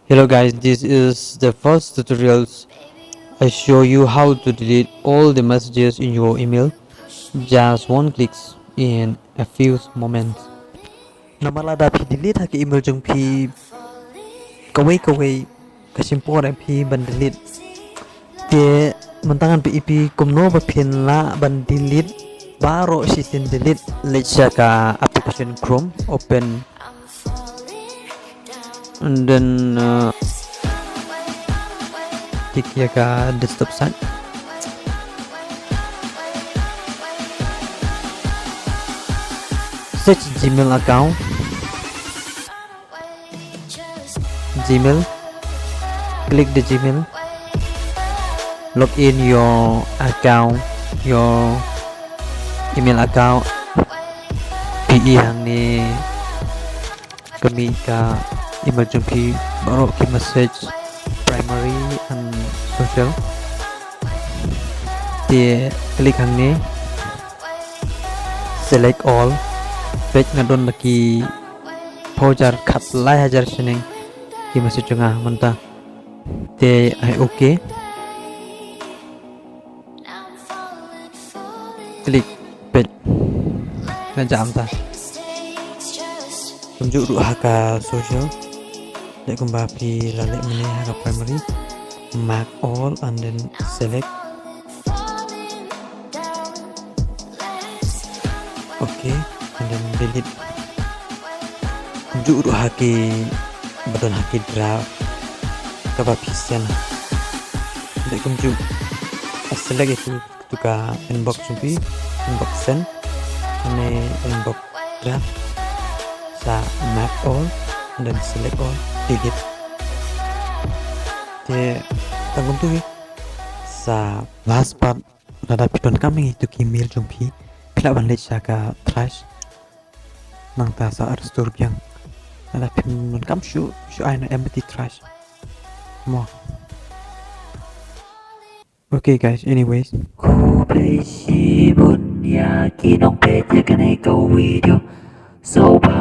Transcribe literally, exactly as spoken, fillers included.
Hello guys, this is the first tutorial. I show you how to delete all the messages in your email. Just one click in a few moments. Namar lada phi delete ha ka email jong phi kawei kawei, ka shim por ïa phi ban delete. Te mynta ngan pyni ïa phi kumno ba phin lah ban delete baroh shisien delete. Leit sha ka application Chrome, open and then uh, tik ïa ka desktop site. Search Gmail account. Gmail. Click the Gmail. Log in your account, your email account. Phi i hangne ka mih ka email jong phi baroh ki message, primary and social. Te click hangne, select all. Peit nga don la ki phew hajar khatlai hajar shaneng ki message jong nga mynta. Te ai okay. Click, peit. Nga jam ta. Kumjuh ruh ha ka social. Leh kumba phi la leh mynne ha ka primary. Mark all and then select. Okay, and then delete. Kumjuh ruh ha ki ba don ha ki draft kaba phi send. Leh kumjuh. Select ïa tu, tu ka inbox jong phi, inbox sent, ne inbox draft. Sa mark all, and then select all, delete. Te tang kumtu hi. Sa last part, lada phi donkam ïa kitu ki mail jong phi, phi lah ban leit sha ka trash. Nangta sa restore biang. Lada phim donkam shuh, shu ai na empty trash. Mo. Okay guys, anyways. Khublei shibun ïa ki nongpeit ïa kane ka video. So bye.